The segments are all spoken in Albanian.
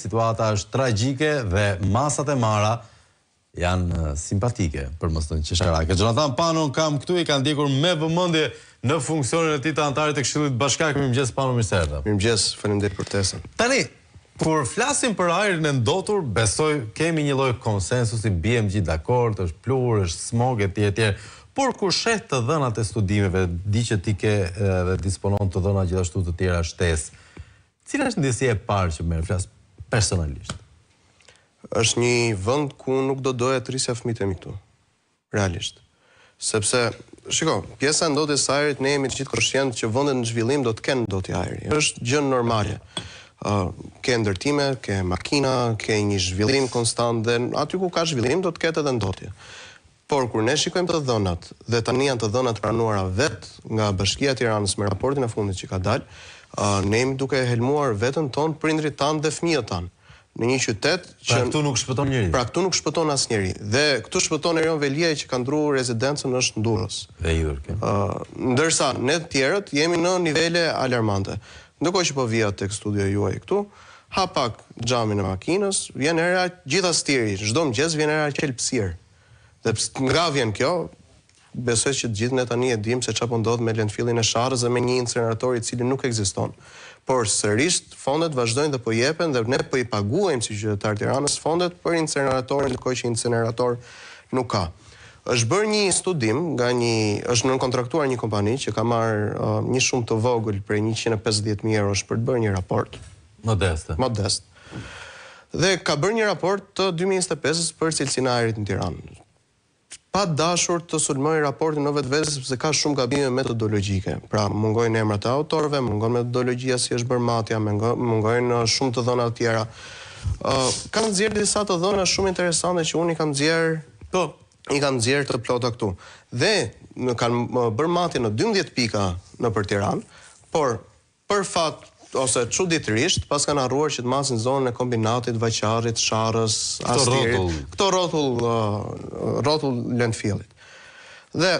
Situata është tragjike dhe masat e marra janë simpatike, për mos të thënë qesharake. Xhonatan Panon kam këtu, i ka ndjekur me vëmendje në funksionin e tij të anëtarit të Këshillit Bashkiak. Mirëmëngjes Pano, mirë se erdhe. Mirëmëngjes, faleminderit për ftesën. Tani, kur flasim për ajrin e ndotur, besoj kemi një lloj konsensusi, biem gjithë dakord, është pluhur, është smog etj etj. Por kur sheh të dhënat e studimeve, di që ti ke dhe disponon të dhëna gjithashtu të tjera shtesë. Cila është ndjesia e parë që merr, flas personalisht? Është një vend ku nuk do doja të rrisja fëmijët e mi këtu. Realisht. Sepse, shiko, pjesa e ndotjes së ajrit ne jemi të gjithë koshient që vendet në zhvillim do të kenë ndotje ajri. Është gjë normale. Ë ke ndërtime, ke makina, ke një zhvillim konstant dhe aty ku ka zhvillim do të ketë edhe ndotje. Por kur ne shikojmë të dhënat, dhe tani janë të dhëna të pranuara vetë nga Bashkia e Tiranës me raportin e fundit që ka dalë, ne jemi duke e helmuar veten tonë, prindërit tanë dhe fëmijët tanë. Në një qytet që Pra këtu nuk shpëton njeri. Pra këtu nuk shpëton asnjeri. Dhe këtu shpëton Erion Veliaj që ka ndrru rezidencën është në Durrës. Dhe hidhur kjo. Ndërsa ne të tjerët jemi në nivele alarmante. Ndërkohë që po vija tek studioja juaj këtu, hap pak xhamin e makinës, vjen era gjithë Astiri, çdo mëngjes vjen era qelbësirë. Dhe nga vjen kjo? Besoj që të gjithë ne tani e dimë se çfarë po ndodh me landfillin e Sharrës dhe me një incenerator i cili nuk ekziston. Por sërish fondet vazhdojnë dhe po jepen dhe ne po i paguajmë si qytetarë të Tiranës fondet për inceneratorin ndërkohë që incenerator nuk ka. Është bërë një studim nga një është nënkontraktuar një kompani që ka marrë një shumë të vogël prej 150.000 eurosh për të bërë një raport. Modeste. Modest. Dhe ka bërë një raport të 2025-ës për cilësinë e ajrit në Tiranë. Pa dashur të sulmoj raportin në vetvete sepse ka shumë gabime metodologjike. Pra, mungojnë emrat e autorëve, mungon metodologjia si është bërë matja, mungojnë shumë të dhëna të tjera. Ë kanë nxjerrë disa të dhëna shumë interesante që unë i kam nxjerrë Po. i kam nxjerrë të plota këtu. Dhe në kanë bërë matje në 12 pika nëpër Tiranë, por Për fat ose çuditërisht, paskan harruar që të masin zonën e Kombinatit, Vaqarrit, Sharrës, Astirit, këto rrotull rrotull landfillit. Dhe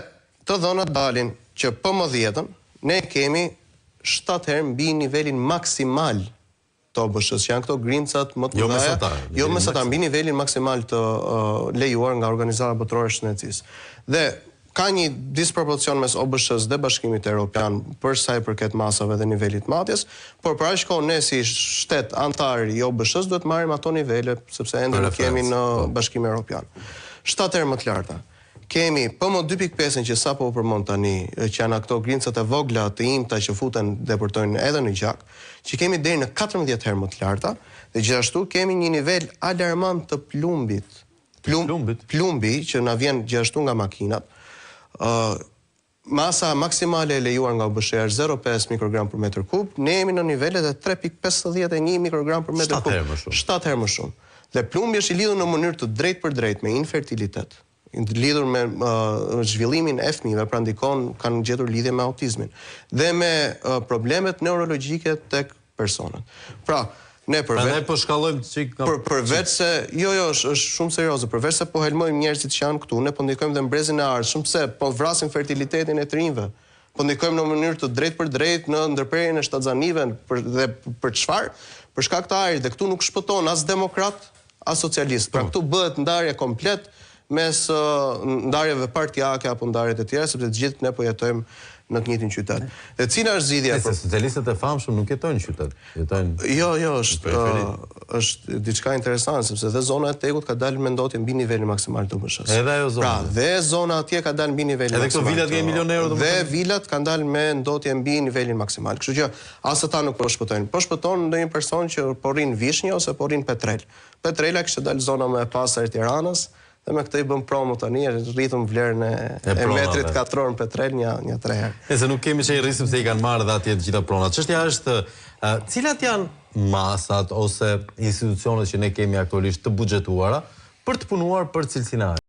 të dhënat dalin që PM dhjetën ne kemi 7 herë mbi nivelin maksimal të OBSH-së, që janë këto grimcat më të jo mëdha, jo jo mesatar, mbi nivelin maksimal të uh, lejuar nga Organizata Botërore e Shëndetësisë. Dhe ka një disproporcion mes OBSH-së dhe Bashkimit Evropian për sa i përket masave dhe nivelit të matjes, por për aq kohë ne si shtet anëtar i OBSH-së duhet marrim ato nivele sepse ende nuk jemi në po. Bashkimin Evropian. 7 herë më të larta. Kemi PM 2.5 që sapo u përmend tani, që janë ato grimcat e vogla të imta që futen depërtojnë edhe në gjak, që kemi deri në 14 herë më të larta, dhe gjithashtu kemi një nivel alarmant të plumbit. Plum, plumbit. Plumbi që na vjen gjithashtu nga makinat. ë Masa maksimale e lejuar nga OBSH-ja është 0.5 mikrogram për metër kub, ne jemi në nivelet e 3.51 mikrogram për metër kub. 7 herë më shumë. 7 herë më shumë. Dhe plumbi është i lidhur në mënyrë të drejtpërdrejtë me infertilitet, lidhur me uh, zhvillimin e fëmijëve, pra ndikon kanë gjetur lidhje me autizmin dhe me uh, problemet neurologjike tek personat. Pra, ne përveç Prandaj po shkallojmë çik nga për përveç se jo jo është është shumë serioze, përveç se po helmojmë njerëzit që janë këtu, ne po ndikojmë dhe në brezin e ardhshëm, pse po vrasim fertilitetin e të rinjve. Po ndikojmë në mënyrë të drejtpërdrejtë në ndërprerjen e shtatzanive për, dhe për çfarë? Për shkak të ajrit dhe këtu nuk shpëton as demokrat, as socialist. Pra po. këtu bëhet ndarje komplet mes ndarjeve partiake apo ndarjet e tjera, sepse të gjithë ne po jetojmë në të njëjtin qytet. Dhe cila është zgjidhja për socialistët e famshëm nuk jetojnë në qytet, jetojnë Jo, jo, është është diçka interesante sepse dhe zona e TEG-ut ka dalë me ndotje mbi nivelin maksimal të OBSH-së. Edhe ajo zonë. Pra, dhe zona atje ka dalë mbi nivelin maksimal. Edhe këto vilat nga 1 milion euro domethënë. Dhe vilat kanë dalë me ndotje mbi nivelin maksimal. Kështu që as ata nuk po shpëtojnë. Po shpëton ndonjë person që po rrin Vishnjë ose po rrin Petrel. Petrela kishte dalë zona më e pastër e Tiranës dhe me këtë i bëm promo tani, e rritëm vlerën e, e, e metrit katror në Petrel një një tre herë. Nëse nuk kemi ç'i rrisim se i kanë marrë dhe atje të gjitha pronat. Çështja është, cilat janë masat ose institucionet që ne kemi aktualisht të buxhetuara për të punuar për cilësinë e ajrit?